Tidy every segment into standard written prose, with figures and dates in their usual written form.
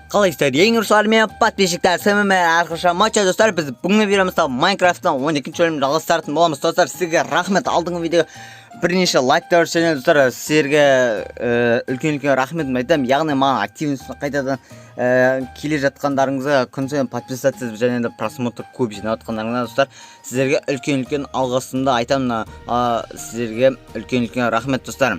Қалайсыздар, ең мен подписчиктер, с вами әрқашан Мача. Достар, біз бүгінгі видеомызда Майнкрафттың 12 бөлімін жалғастыратын боламыз. Достар, сізге рахмет, алдыңғы видео бірнеше лайктар үшін. Достар, сіздерге үлкен үлкен рахметімді айтамын, яғни маған активность қайтадан келе жатқандарыңызға, күн сайын подписаться етіп және де просмотр көп жинап жатқандарыңызға, достар, сіздерге үлкен үлкен алғысымды айтамын. Сіздерге үлкен үлкен рахмет, достар.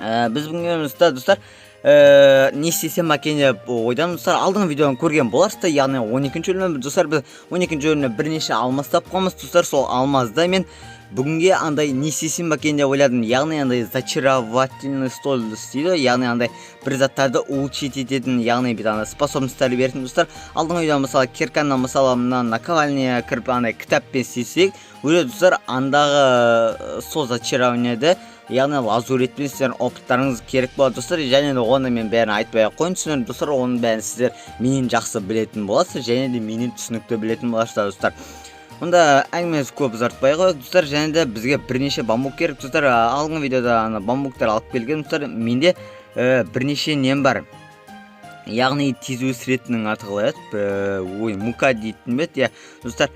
Біз бүгінгі видеомызда, достар, не істесем екен деп ойдамын. Достар, алдыңғы видеоны көрген боларсыздар, яғни 12 бөлімі. Достар, біз 12 бөлімде бірнеше алмаз тапқанбыз. Достар, сол алмазды мен бүгінге андай не істесем екен деп ойладым, яғни андай зачаровательный стол істейді, яғни андай бір заттарды улучшить ететін, яғни бір андай способностьтар беретін. Достар, алдыңғы видеода, мысалы, кирканы, мысалы, мына наковальня кіріп, андай кітаппен істесек уже, достар, андағы сол зачарованияды, яғни лазуритпен сіздердің опыттарыңыз керек болады. Достар, және де оны мен бәрін айтпай ақ қояйын, түсінемін. Достар, оның бәрін сіздер менен жақсы білетін боласыз және де менен түсінікті білетін боласыздар. Достар, онда әңгімемізді көп ұзартпай қояйық. Достар, және де бізге бірнеше бамбук керек. Достар, алдыңғы видеода ана бамбуктар алып келген. Достар, менде бірнеше нем бар, яғни тез өсіретіннің аты қалай еді? Ой, мука дейтін бе еді? Иә, достар,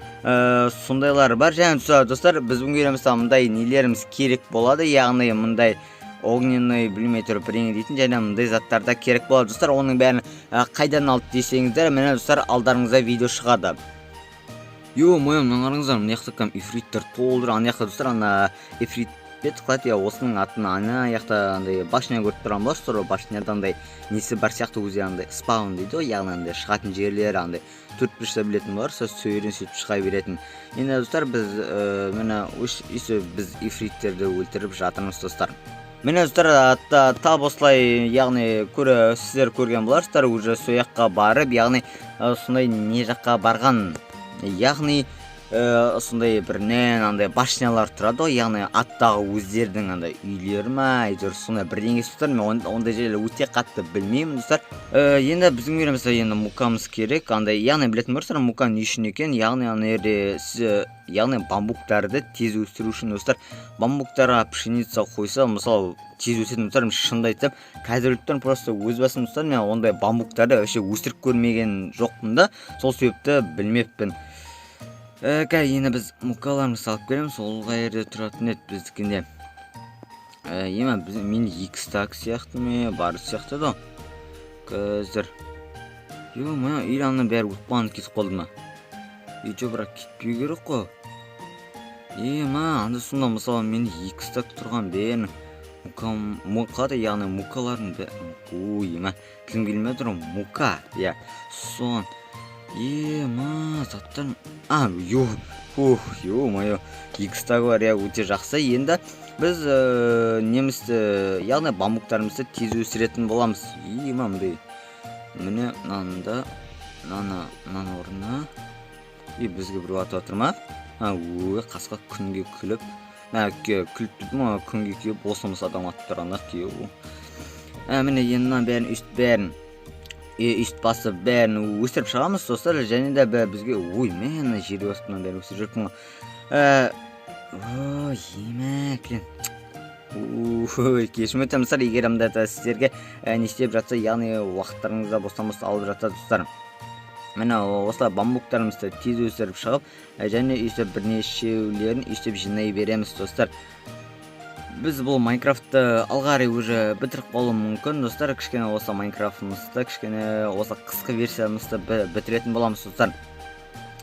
сондайлар бар. Және достар, біз бүгінгі видеомызда мындай нелеріміз керек болады, яғни мындай огненный, білмей тұрып, бірдеңе дейтін және мындай заттар да керек болады. Достар, оның бәрін қайдан алды десеңіздер, міне, достар, алдарыңызда видео шығады. Ё-моё, мына қараңыздар, мына жақта кәдімгі ифриттер толтыр ана жақта. Достар, ана ифрит бет қалай еді, иә, осының атын, ана жақта андай башня көріп тұрған боларсыздар ғой. Башняда андай несі бар сияқты өзі, андай спаун дейді ғой, яғни андай шығатын жерлері, андай төрт бұрышта, білетін боларсыз, сол жерден сөйтіп шыға беретін. Енді, достар, біз міне, өйстіп біз ифриттерді өлтіріп жатырмыз. Достар, міне, достар, тап осылай, яғни көре сіздер көрген боларсыздар уже, сол жаққа барып, яғни сондай не жаққа барған, яғни сондай бір не, андай башнялар тұрады ғой, яғни аттағы өздерінің андай үйлері ма, әйтеуір сондай бірдеңесі. Достар, мен ондай жерлер өте қатты білмеймін. Достар, енді біздің үйімізде енді мукамыз керек андай, яғни білетін боларсыздар мука не үшін екен, яғни ана жерде сіз, яғни бамбуктарды тез өсіру үшін. Достар, бамбуктарға пшеница қойса, мысалы, тез өсетін. Достар, мен шынымды айтсам, қазір біліп тұрмын, просто өз басым, достар, мен ондай бамбуктарды вообще өсіріп көрмеген жоқпын да, сол себепті білмеппін. Қазір енді біз мукаларымызды алып келеміз. Ол қай жерде тұратын еді біздікінде? Ема, біз, менде екі стак сияқты ме, бар сияқты да қазір. Ё-моё, или ананың бәрі өліп қалған, кетіп қалды ма? И жоқ, бірақ кетпеу керек қой. Ема, анда сонда, мысалы, менде екі стак тұрған бәрінің мука, мука да, яғни мукалардың ой, ема, тілім келмей тұр ғой, мука, иә, соған. Ема, заттар, а, ё, ух, ё-моё, екі стак бар, иә, өте жақсы. Енді біз немісті, яғни бамбуктарымызды тез өсіретін боламыз. Ема, мындай, міне, мынаны да, мынаны, мынаның орнына. И бізге біреу атып жатыр ма? А, ой, қасқа күнге күліп, мә, күліп тұрдым ғой, күнге күйіп, бос адам атып тұрған да күйеу. Ә, міне, енді мынаның бәрін өйстіп, бәрін өйстіп басып, бәрін өсіріп шығамыз. Достар, және де бізге, ой, мә, мына жерге басып, мынаның бәрін өсіріп жүріппін ғой. Ой, ема, кілең. Ой, кешірім өтінемін, достар, егер мында да сіздерге не істеп жатса, яғни уақыттарыңызды бостан бос алып жатса. Достар, міне, осылай бамбуктарымызды тез өсіріп шығып, және өйстіп бірнешеулерін өйстіп жинай береміз. Достар, біз бұл Майнкрафтты алға қарай уже бітіріп қалуым мүмкін. Достар, кішкене осы Майнкрафтымызды, кішкене осы қысқы версиямызды бітіретін боламыз. Достар,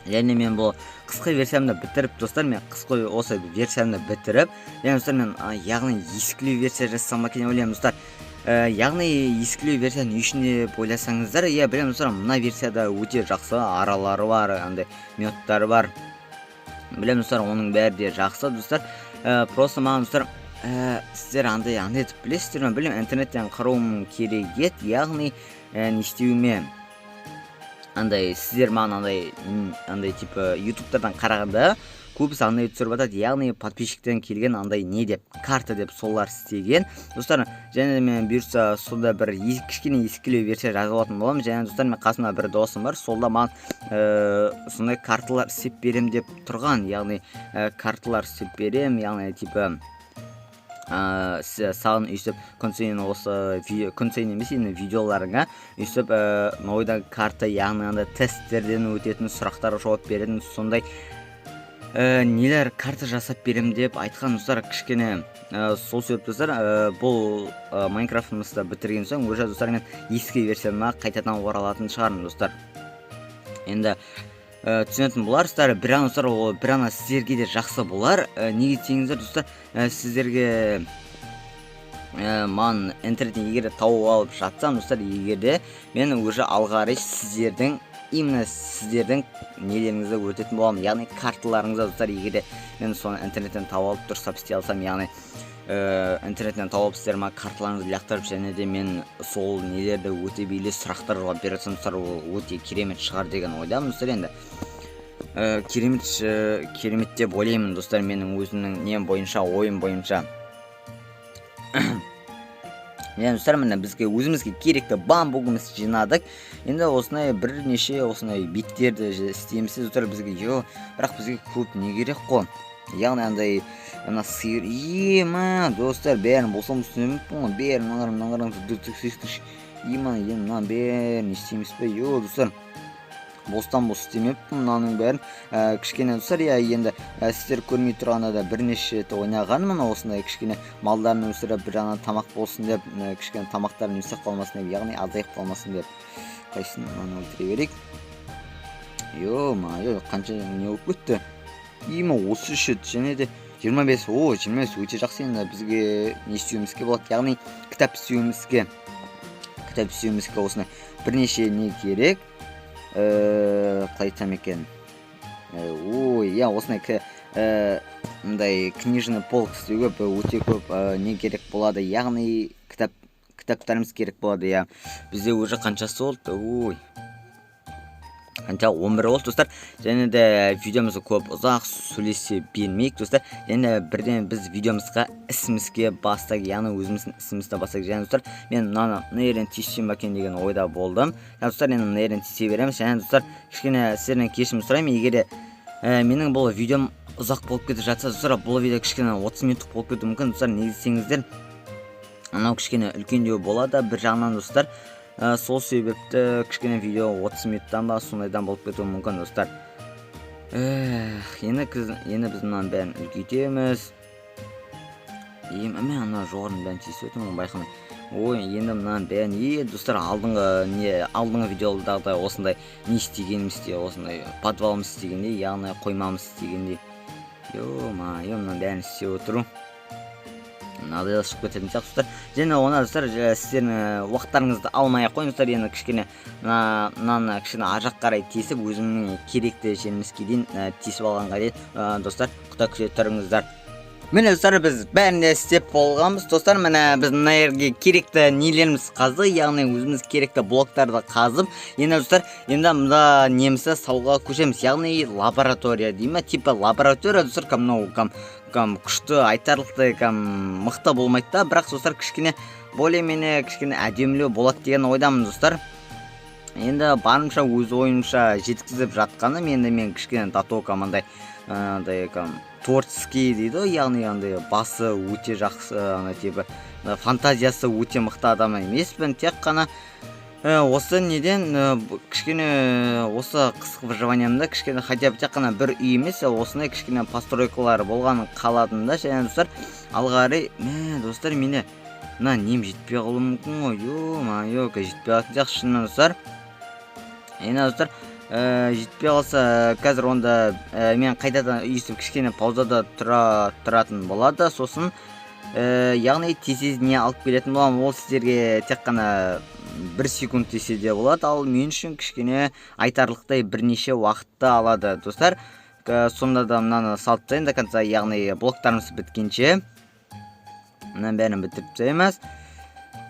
және мен бұл қысқы версиямды бітіріп, достар, мен қысқы осы версиямды бітіріп, және, достар, мен яғни ескілеу версия жасасам ба екен деп ойлаймын. Достар, яғни ескілеу версия не үшін деп ойласаңыздар, иә, білемін, достар, мына версияда өте жақсы аралары бар, андай модтары бар, білемін, достар, оның бәрі де жақсы. Достар, просто маған, достар, сіздер андай андай етіп білесіздер ме, білмеймін, интернеттен қарауым керек еді, яғни не істеуіме андай, сіздер маған андай андай типа ютубтардан қарағанда көбісі андай түсіріп жатады, яғни подписчиктен келген андай не деп, карта деп, солар істеген. Достар, және де мен бұйыртса сонда бір кішкене ескілеу версия жазып алатын боламын. Және, достар, мен қасымда бір досым бар, сол да маған сондай карталар істеп беремін деп тұрған, яғни карталар істеп беремін, яғни типа Саған өйстіп күн сайын осы күн сайын емес, енді видеоларыңа өйстіп новыйдан карта, яғни андай тесттерден өтетін, сұрақтарға жауап беретін сондай нелер, карта жасап беремін деп айтқан, достар. Кішкене сол себепті, достар, бұл Майнкрафтымызды бітірген соң уже, достар, мен ескі версияма қайтадан оралатын шығармын, достар. Енді түсінетін боларсыздар бір ана, достар. Ол бір ана сіздерге де жақсы болар. Неге десеңіздер, достар, сіздерге маған интернеттен егер де тауып алып жатсам, достар, егер де мен уже алға қарай сіздердің, именно сіздердің нелеріңізді өтетін боламын, яғни карталарыңызды, достар. Егер де мен соны интернеттен тауып алып, дұрыстап істей алсам, яғни интернеттен тауып, сіздер маған карталарыңызды лақтырып, және де мен сол нелерді өте бейлі сұрақтар жауап бере алсам, достар, ол өте керемет шығар деген ойдамын, достар. Енді керемет, керемет деп ойлаймын, достар, менің өзімнің нем бойынша, ойым бойынша. Иә, достар, міне, бізге өзімізге керекті бамбугімізді жинадық. Енді осындай бірнеше осындай беттерді істейміз, достар. Бізге бірақ бізге көп не керек қой, яғни андай ана сиыр ема, достар, бәрін болсам түсінемеппін ғой бәрін. Мына қараңыз, ема, енді мынаның бәрін істейміз бе? Достар, бостан бос істемеппін мынаның бәрін. Кішкене, достар, иә, енді сіздер көрмей тұрғанда да бірнеше рет ойнағанмын. Осындай кішкене малдарын өсіріп, бір жағынан тамақ болсын деп, кішкене тамақтарын өсіп қалмасын деп, яғни азайып қалмасын деп. Қайсысын, мынаны өлтіре берейік. Ё-моё, қанша не болып кетті? Има, 33 ет және де 25. О, 25 өте жақсы. Енді бізге не істеуімізге болады? Яғни кітап істеуімізге осындай бірнеше не керек. Қалай айтсам екен? Ой, иә, осындай мындай книжный полк істеуге өте көп не керек болады, яғни кітаптарымыз керек болады. Иә, бізде уже қаншасы болды? Ой, қанша, 11 болды, достар. Және де видеомызды көп ұзақ сөйлесе бермейік, достар. Және бірден біз видеомызға, ісімізге бастайық, яғни өзіміздің ісімізді бастайық. Және, достар, мен мынаны мына жерден тиіссем ба екен деген ойда болдым. Және, достар, енді мына жерден тиісе береміз. Және, достар, кішкене сіздерден кешірім сұраймын, егер де менің бұл видеом ұзақ болып кетіп жатса. Достар, бұл видео кішкене 30 минуттық болып кетуі мүмкін, достар. Неге десеңіздер, анау кішкене үлкендеу болады бір жағынан, достар. Сол себепті кішкене видео 30 минуттан ба, сондайдан болып кетуі мүмкін, достар. Эх, енді біз мынаның бәрін үлкейтеміз. Мә, ана жоғарының бәрін тиісіп өтемін ғой байқамай. Ой, енді мынаның бәрін, достар, алдыңғы не, алдыңғы видеодағыдай осындай не істегенімізде, осындай подвалымыз істегендей, яғни қоймамыз істегендей. Ё-моё, мынаның бәрін істеп отыру мынадай шығып кететін сияқты, достар. Және оны, достар, сіздердің уақыттарыңызды алмай ақ қойыңыздар. Енді кішкене мынаны кішкене ар жаққа қарай тесіп, өзімнің керекті жерімізге дейін тесіп алғанға дейін, достар, күте тұрыңыздар. Міне, достар, біз бәрін де істеп болғанбыз. Достар, міне, біз мына жерге керекті нелеріміз қаздық, яғни өзіміз керекті блоктарды қазып. Енді, достар, енді мында немізді салуға көшеміз, яғни лаборатория дей ма, типа лаборатория, достар. Кәм мынау кәм кәм күшті, айтарлықтай кәм мықты болмайды да, бірақ, достар, кішкене более менее кішкене әдемілеу болады деген ойдамын, достар. Енді барынша өз ойымша жеткізіп жатқаным. Енді мен кішкене датока мындай андай кәм творческий дейді ғой, яғни андай басы өте жақсы, ана типа фантазиясы өте мықты адам емеспін. Тек қана осы неден кішкене осы қысқы выживаниямда кішкене хотя бы тек қана бір үй емес, осындай кішкене постройкалар болғанын қаладым да. Және, достар, алға қарай, мә, достар, менде мына нем жетпей қалуы мүмкін ғой. Ё-моё, жетпей қалатын сияқты шынымен, достар. Енді, достар, жетпей қалса қазір, онда мен қайтадан өйстіп кішкене паузада тұратын болады. Сосын яғни тез тез не алып келетін боламын. Ол сіздерге тек қана бір секунд десе де болады, ал мен үшін кішкене айтарлықтай бірнеше уақытты алады, достар. Сонда да мынаны салып тастайын до конца, яғни блоктарымыз біткенше мынаның бәрін бітіріп тастаймыз.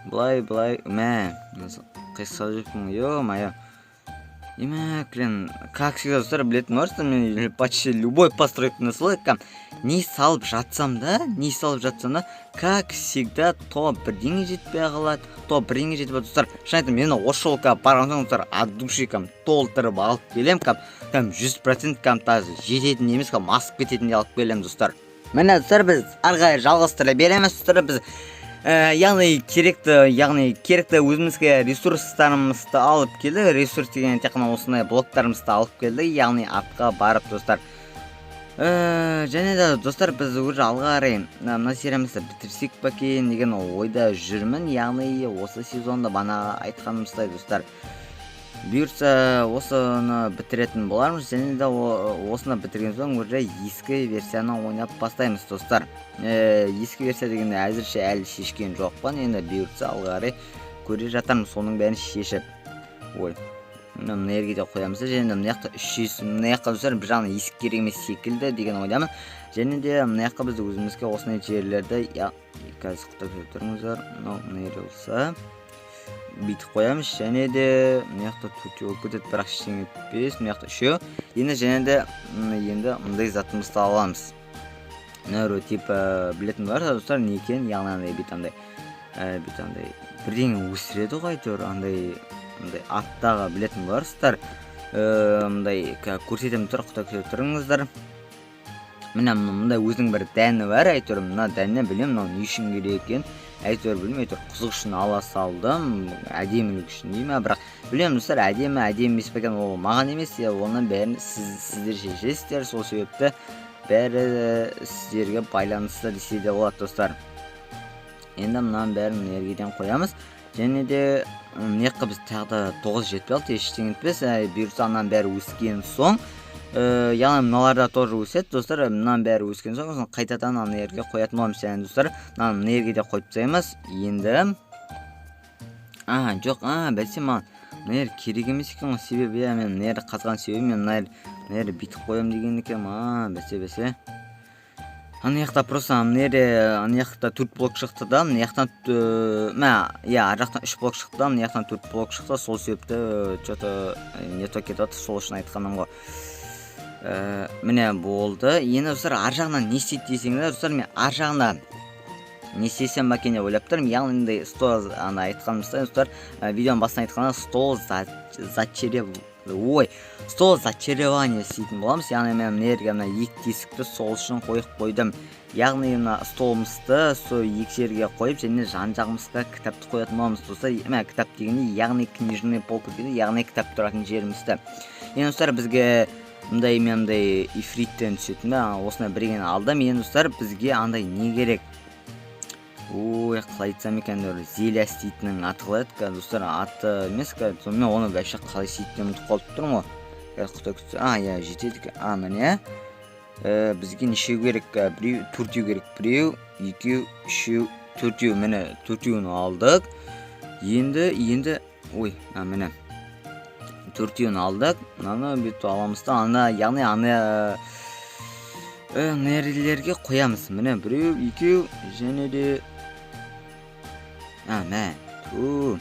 Былай, былай, мә, қисық жүріппін. Ё-моё, Еме, блин, как всегда, достар, білетін боларсыздар, мен почти любой постройканы солай не салып жатсам да, не салып жатсам да, как всегда, то бірдеңе жетпей қалады, то бірдеңе жетпей қалады. Достар, шын айтамын, мен осы жолы барған соң, достар, от души толтырып алып келемін, кәдімгі 100% даже жететін емес, кәдімгі асып кететіндей алып келемін, достар. Міне, достар, біз ары қарай жалғастыра береміз. Достар, біз яғни керекті өзімізге ресурстарымызды алып келдік. Ресурс деген тек қана осындай блоктарымызды алып келдік, яғни атқа барып, достар. Және де, достар, біз уже алға қарай мына сериямызды бітірсек па екен деген ойда жүрмін. Яғни осы сезонда, бана айтқанымыздай, достар, бұйыртса, осыны бітіретін болармыз. Және де осыны бітірген соң уже ескі версияны ойнап бастаймыз, достар. Ескі версия дегенде әзірше әлі шешкен жоқпын. Енді бұйыртса, алға қарай көре жатармыз соның бәрін шешіп. Ой, мына жерге де қоямыз да. Және де мына жақта 300, мына жаққа, достар, бір жағынан есік керек емес секілді деген ойдамын. Және де мына жаққа біз өзімізге осындай жерлерді, я, қазір, құдай, тұрыңыздар, мынау мына жерде болса, бүйтіп қоямыз. Және де мына жақта төртеу болып кетеді, бірақ ештеңе етпес. Мына жақта үшеу. Енді және де енді мындай затымызды аламыз. Мына типа білетін бар, достар, не екенін. Яғни андай бүйтіп андай бүйтіп андай бірдеңе өсіреді ғой әйтеуір, андай мындай аттағы білетін боларсыздар. Мындай көрсетемін, тұр, құдай, күте тұрыңыздар. Міне, мындай өзінің бір дәні бар әйтеуір. Мына дәннен білемін, мынау не үшін керек екенін әйтеуір білмеймін. Әйтеуір қызық үшін ала салдым, әдемілік үшін дей ма. Бірақ білемін, достар, әдемі, әдемі емес пе екен, ол маған емес, иә, оның бәрін сіздер шешесіздер. Сол себепті бәрі сіздерге байланысты десе де болады, достар. Енді мынаның бәрін мына жерге қоямыз. Және де мына жаққа біз тағы да тоғыз жетпей қалды, ештеңе етпес. Бұйыртса, ананың бәрі өскен соң, яғни мыналар да тоже өседі, достар. Мынаның бәрі өскен соң, сосын қайтадан ана жерге қоятын боламыз. Және, достар, мынаны мына жерге де қойып тастаймыз енді. А, жоқ, а, бәсе, маған мына жер керек емес екен ғой. Себебі, иә, мен мына жерді қазған себебім, мен мына жерді бүйтіп қоямын деген екенмін. А, бәсе, бәсе, ана жақта просто мына жерде, ана жақта төрт блок шықты да, мына жақтан, мә, иә, ар жақтан үш блок шықты да, мына жақтан төрт блок шықты. Сол себепті че то не то кетіп жатыр, сол үшін айтқаным ғой. Міне, болды. Енді, достар, ар жағынан не істейді десеңдер, достар, мен ар жағында не істесем ба екен деп ойлап тұрмын. Яғни мындай стол, ана айтқанымыздай, достар, видеоның басында айтқанда, стол за зачерев ой стол зачарования істейтін боламыз. Яғни мен мына жерге мына екі тесікті сол үшін қойып қойдым. Яғни мына столымызды сол екі жерге қойып, және жан жағымызға кітапты қоятын боламыз, достар. Мә, кітап дегенде, яғни книжный полка дейді, яғни кітап тұратын жерімізді. Енді, достар, бізге мындай, мен мындай ифриттен түсетін ба, осындай бірдеңені алдым. Енді, достар, бізге андай не керек? Ой, қалай айтсам екен, бір зелья істейтіннің аты қалай еді қазір, достар? Аты емес қазір, мен оны вообще қалай істейтінін ұмытып қалып тұрмын ғой қазір, құдай күтсе. А, иә, жетеді екен. А, міне. Бізге нешеу керек? Біреу, төртеу керек. Біреу, екеу, үшеу, төртеу. Міне, төртеуін алдық. Енді, ой, а, міне, төртеуін алдық. Мынаны бүйтіп аламыз да, ана, яғни ана нерлерге қоямыз. Міне, біреу, екеу және де, а, мә, ту,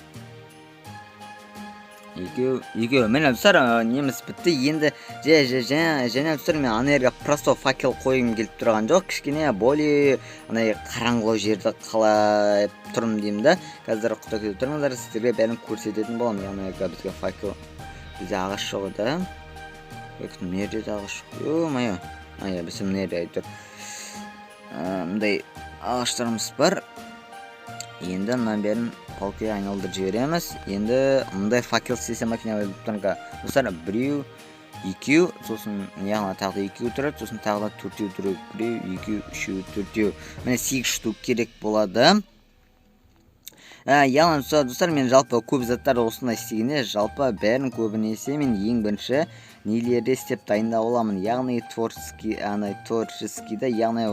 екеу, екеу. Міне, достар, неміз бітті енді. Және, достар, мен ана жерге просто факел қойғым келіп тұрған жоқ, кішкене более андай қараңғылау жерді қалап тұрмын деймін да. Қазір, құдай күтіп тұрыңыздар, сіздерге бәрін көрсететін боламын. Яғни бізге факел, бізде ағаш жоқ да. Мына жерде де ағаш жоқ, е мое. А, иә, бізде мына жерде әйтеуір мындай ағаштарымыз бар. Енді мынаның бәрін палкаға айналдырып жібереміз. Енді мындай факел істесем екен деп тұрмын, достар. Біреу, екеу, сосын яғни тағы да екеу тұрады, сосын тағы да төртеу тұру. Біреу, екеу, үшеу, төртеу. Міне, сегіз штук керек болады. Яғни, достар, мен жалпы көп заттарды осындай істегенде, жалпы бәрін көбінесе мен ең бірінші нелерді істеп дайындап аламын. Яғни творческий, андай творческийді, яғни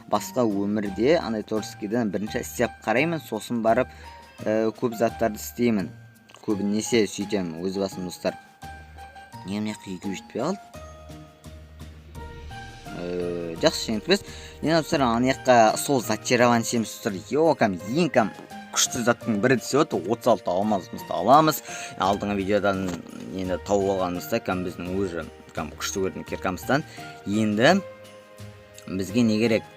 басқа өмірде андай творческийді бірінші істеп қараймын, сосын барып көп заттарды істеймін. Көбінесе сөйтемін өз басым, достар. Не, мына жаққа екеу жетпей қалды. Жақсы, жеңілтпес. Енді, достар, ана жаққа сол зачарование істейміз, достар. Е, кәдімгі ең кәдімгі күшті заттың бірі десе болады. 36 алмазымызды аламыз. Алдыңғы видеодан енді тауып алғанымызда, кәдімгі біздің уже кәдімгі күшті көретін киркамыздан. Енді бізге не керек?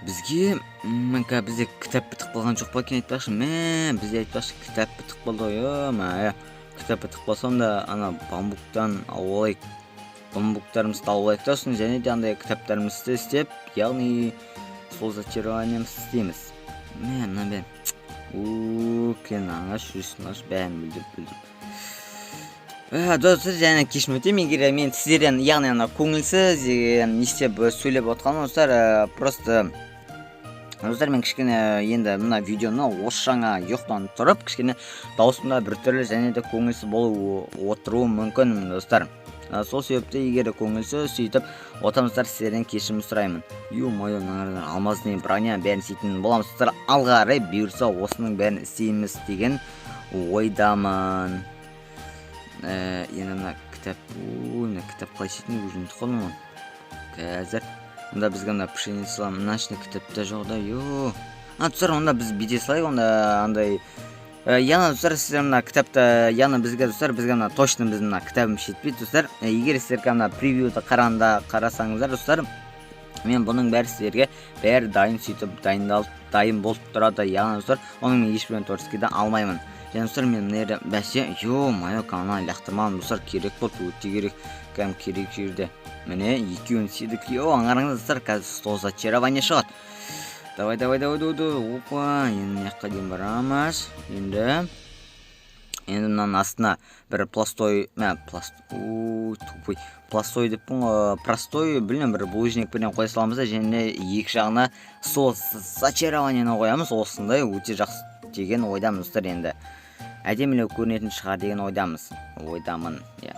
Бізге бізде кітап бітіп қалған жоқ па екен, айтпақшы? Мә, бізде, айтпақшы, кітап бітіп қалды ғой. Е, мә, кітап бітіп қалса, онда ана бамбуктан алып алайық, бамбуктарымызды алып алайық та, сосын және де андай кітаптарымызды істеп. Яғни сол зачарованиеміз істейміз. Мә, мына бәрін, кен ағаш, жүрсін ағаш, бәрін бүлдіріп бүлдіріп. Достар, және кешірім өтінемін, егер мен сіздерден, яғни ана көңілсіз не істеп сөйлеп отқаным, достар, просто, достар, мен кішкене енді мына видеоны осы жаңа ұйықтан тұрып, кішкене дауысым да біртүрлі және де көңілсіз болып отыруы мүмкін, достар. Сол себепті егер де көңілсіз сөйтіп отырсаңыздар, сіздерден кешірім сұраймын. Ё-моё, мына алмазный броня, бәрін істейтін боламыз, достар. Алға қарай бұйырса, осының бәрін істейміз деген ойдамын. Енді мына кітап, ой, мына кітап қалай істейтінін уже ұмытып қалдым ғой қазір. Онда бізге мына пшеница, мына ішінде кітап та жоқ да. Ё, а, достар, онда біз бүйте салайық. Онда андай, яғни, достар, сіздер мына кітапты, яғни бізге, достар, бізге мына точно біздің мына кітабымыз жетпейді, достар. Егер сіздер мына превьюді қарағанда қарасаңыздар, достар, мен бұның бәрі сіздерге бәрі дайын, сөйтіп дайындалып, дайын болып тұрады. Яғни, достар, оның мен ешбірін творческийді алмаймын. Және, достар, мен мына жерде бәсе, ё-моё, ана лақтырмадым, достар, керек болды, өте керек, кәдімгі керек жерде. Міне, екеуін істедік. Е, қараңыздар, достар, қазір стол зачарование шығады. Давай, давай, давай, давай, давай. Опа, енді мына жаққа дейін барамыз. Енді мынаның астына бір пластой, мә, пласт, ой, тупой, пластой деппін ғой, простой, білмеймін, бір булыжник бірдеңе қоя саламыз да, және екі жағына сол зачарованиені қоямыз. Осындай өте жақсы деген ойдамыз, достар. Енді әдемілеу көрінетін шығар деген ойдамыз, ойдамын, иә.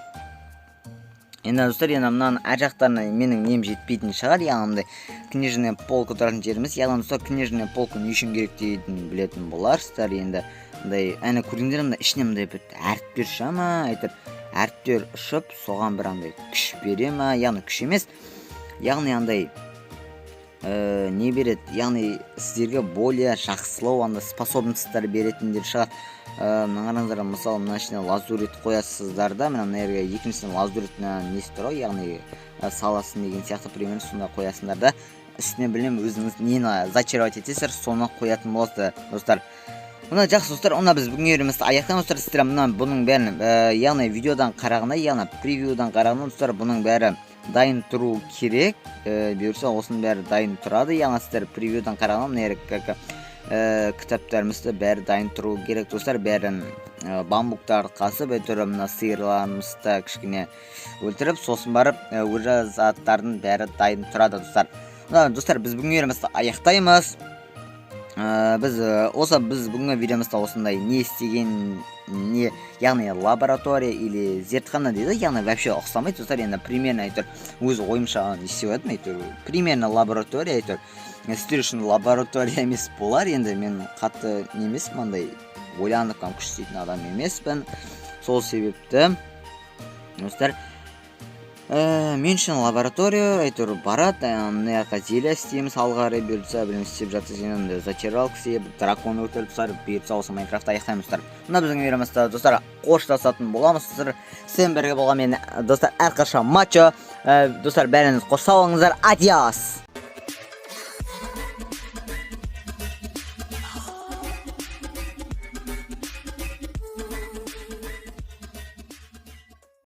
Енді, достар, енді мынаның ар жақтарына менің нем жетпейтін шығар, яғни мындай книжный полка тұратын жеріміз. Яғни, достар, книжный полка не үшін керек дейтінін білетін боларсыздар. Енді мындай, әне, көрдіңдер, мына ішіне мындай бір әріптер ұша ма, әйтеуір әріптер ұшып, соған бір андай күш бере ма, яғни күш емес, яғни андай не береді, яғни сіздерге более жақсылау андай способностьтар беретіндер шығар. Мына қараңыздар, мысалы, мына ішіне лазурит қоясыздар да, мына жерге екіншісіне лазурит несі тұр ғой, яғни саласын деген сияқты, примерно сондай қоясыңдар да, үстіне, білмеймін, өзіңіз нені зачаровать етесіздер, соны қоятын боласыздар, достар. Мына жақсы, достар, онда біз бүгінгі видеомызды аяқтаймыз. Достар, сіздер мына бұның бәрін, яғни видеодан қарағанда, яғни превьюдан қарағанда, достар, бұның бәрі дайын тұру керек. Бұйырса, осының бәрі дайын тұрады. Яғни сіздер превьюдан қарағанда, мына жерге как кітаптарымызды бәрі дайын тұру керек, достар. Бәрін бамбуктарды қасып, әйтеуір мына сиырларымызды кішкене өлтіріп, сосын барып уже заттардың бәрі дайын тұрады, достар. Мына, достар, біз бүгінгі видеомызды аяқтаймыз. Біз осы біз бүгінгі видеомызда осындай не істеген, не, яғни лаборатория или зертхана дейді, яғни вообще ұқсамайды, достар. Енді примерно, әйтеуір, өз ойымша не істеп жатырмын, әйтеуір примерно лаборатория. Әйтеуір сіздер үшін лаборатория емес болар. Енді мен қатты не емеспін, андай ойланып кәдімгі күш істейтін адам емеспін. Сол себепті, достар, мен үшін лаборатория әйтеуір барады. Мына жаққа зелье істейміз алға қарай, бұйыртса, білмеймін, істеп жатса, және мындай зачаралка істеп, дракон өлтіріп, достар, бұйыртса, осы Майнкрафтты аяқтаймыз, достар. Мына біздің видеомызда, достар, қоштасатын боламыз. Достар, сіздермен бірге болған мен, достар, әрқашан Мачо. Достар, бәріңіз қош сау болыңыздар, адиос.